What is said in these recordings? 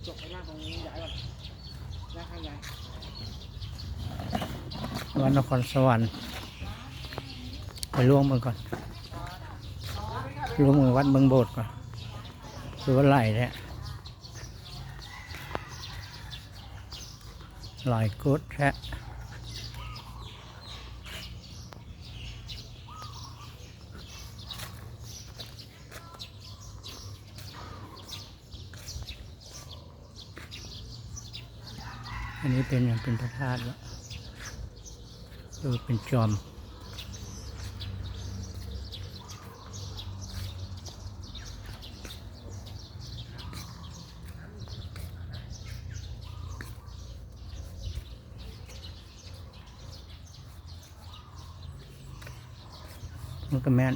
ວັດນະຄອນສະຫວັນ ໄປລວງເບິ່ງກ່ອນ ລວງເບິ່ງວັດເບິ່ງໂບດກ່ອນ ຄືວ່າຫຼາຍແທ້ ຫຼາຍໂກດແທ້. ອັນນີ້ເປັນຫຍັງ ເປັນພະທາດເບາະ ເອີ ເປັນຈອມ. ມັນກໍແມ່ນ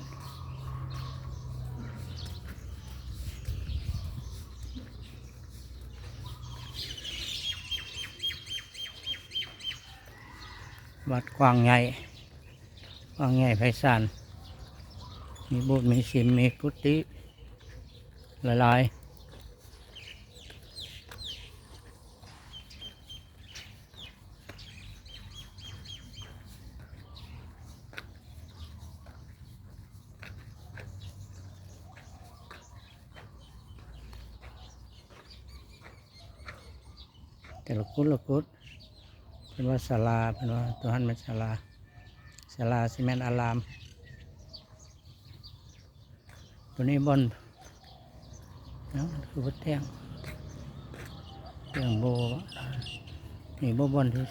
ວັດກວ້າງໃຫຍ່ ກວ້າງໃຫຍ່ໄພສານ ມີໂບດ ມີສິມ ມີກຸຕິຫຼາຍໆ. ແຕ່ລະກຸດລະກຸດ ເພິ່ນວ່າສາລາ ເພິ່ນວ່າໂຕຫັ້ນແມ່ນສາລາ ສາລາຊິແມ່ນອາລາມ. ໂຕນີ້ບ່ອນ ເອົ້າ ຄືບໍ່ແຕ່ງ ແຕ່ງບໍ່ ນີ້ບໍ່ບ່ອນທີ່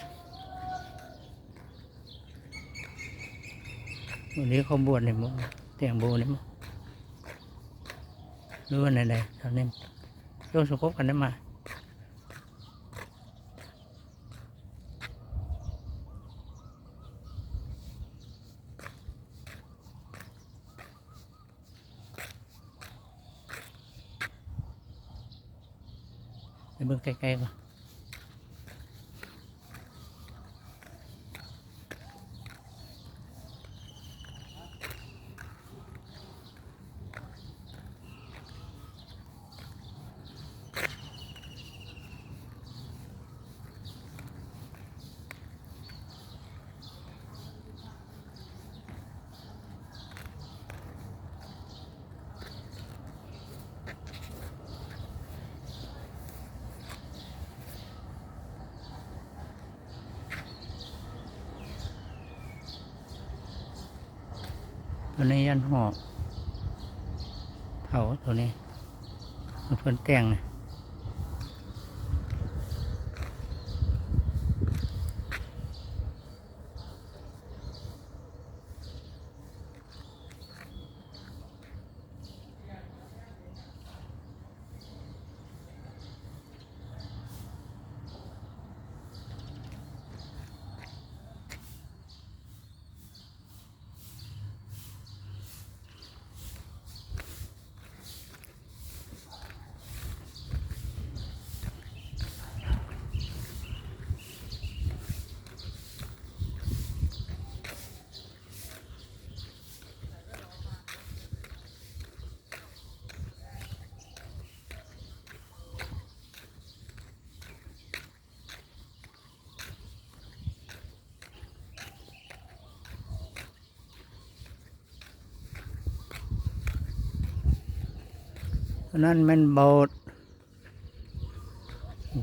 ມື້ນີ້ເຂົາບວດນີ້ບໍ່ ແຕ່ງບໍ່ນີ້ບໍ່ ຫຼືວ່າແນວໃດ ເທົ່ານີ້ ໂຕສະກົບກັນໄດ້ມາ. ໄປເບິ່ງໃກ້ໆ ກ່ອນ. ໂຕນີ້ຢ້ານຫອກເຖົ້າ ໂຕນີ້ເພິ່ນແຕ່ງ. ອັນນັ້ນແມ່ນໂບດ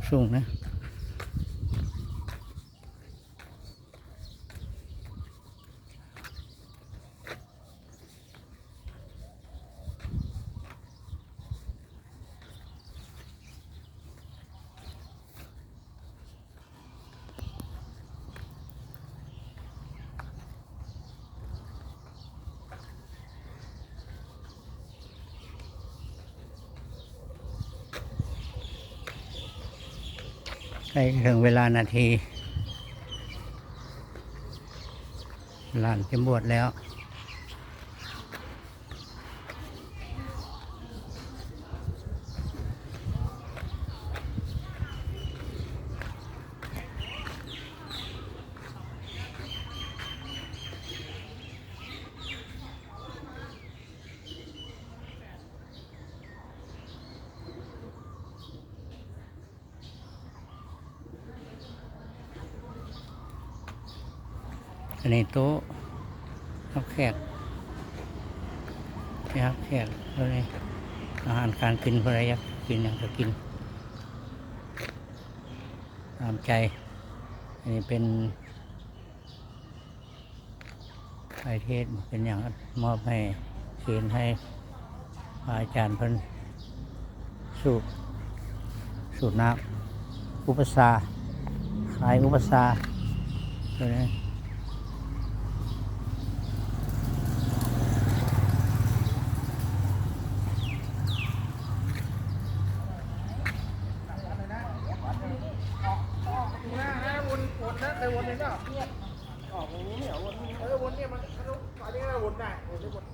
ສູງໆ ນະ. ໃກ້ເຖິງເວລານາທີ ຫຼານຈະບວດແລ້ວ. ເ ອັນນີ້ໂຕະຮັບແຂກ ທີ່ຮັບແຂກ ໂຕະນີ້ອາຫານການກິນ ຜູ້ໃດຢາກກິນຫຍັງກໍກິນຕາມໃຈ. ອັນນີ້ເປັນ ໄປເທດເປັນຫຍັງ ມອບໃຫ້ ເຄນໃຫ້ພະອາຈານເພິ່ນສູບ ສູບນ້ຳ ອຸປະຊາ ຂາຍອຸປະຊາ ໂຕນີ້. ວນ ວນນະ ເຄີຍວນເຫັນບໍ່? ອອກ ວນນີ້ ວນ ເອີ ວນນີ້ ມັນ ອັນນີ້ ວນໄດ້ ວນໄດ້ ວນ